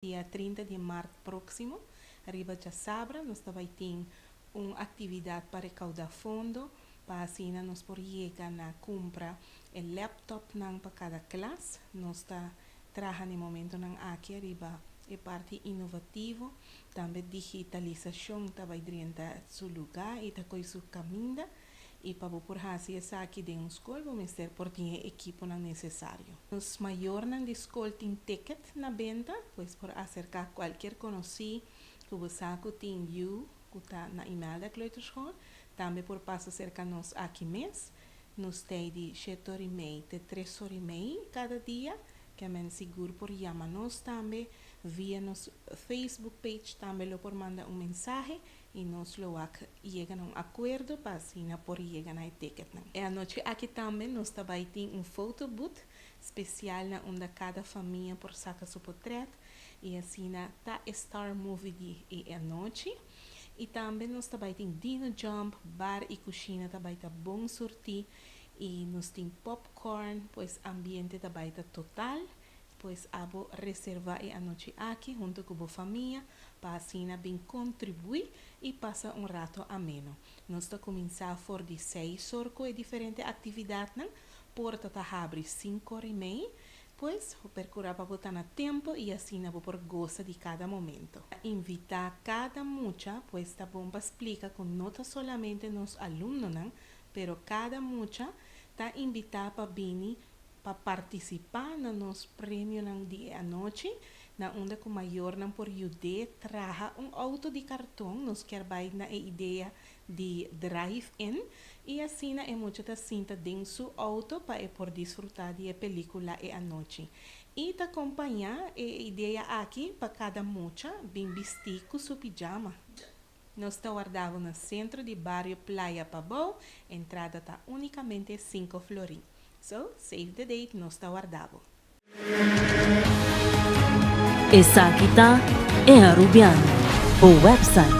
Dia 30 di maart proximo, riba diasabra, nos ta bay tin un actividad pa recauda fondo pa asina nos por yega na cumpra e laptopnan pa cada klas. Nos ta traha na e momentonan aki riba e parti innovativo, tambe digitalisacion ta bay drenta su luga y ta coy su caminda y pa bo por haci esaki den un scol bo mester por tin e ekiponan necesario. Nos mayornan di scol tin ticket na benta, pues por acerca cualkier conoci cu bo sa cu tin yiu cu ta na Imelda Kleuterschool, tambe por pasa cerca nos aki mes. Nos t'ey di 7:30 te 3:30 cada dia, kiermen sigur por yama nos tambe via nos Facebook page, tambe lo por manda un mensahe y nos lo wak yega na un acuerdo pa asina por yega na e ticketnan. E anochi aki tambe nos ta bay tin un photo booth special na unda cada famia por saca su portret y asina ta e star movie di e anochi. Y tambe nos ta bay tin dino jump, bar y cushina ta bay ta bon surti y nos tin popcorn, pues ambiente ta bay ta total. Pues abo reserva e anochi aki hunto cu bo famia pa asina bin contribui y pasa un rato ameno. Nos ta cuminsa for di 6 or cu e diferente actividadnan, porta ta habri 5:30, pues percura pa bo ta na tempo y asina bo por goza di cada momento. Invita cada mucha, pues ta bon pa splica cu no ta solamente nos alumnonan, pero cada mucha ta invita pa bini pa participa na nos premionan di anochi, na unda cu mayornan por yuda traha un auto di carton, nos kier bay na e idea di drive-in, y asina e mucha ta sinta den su auto pa e por disfruta di e pelicula e anochi. Y ta acompaña e idea aki pa cada mucha bin bisti cu su pijama. Nos ta warda bo na centro di bario Playa Pabou, entrada ta unicamente 5 florin. So, save the date, nos ta warda bo. Esaki ta E Arubiano, e website.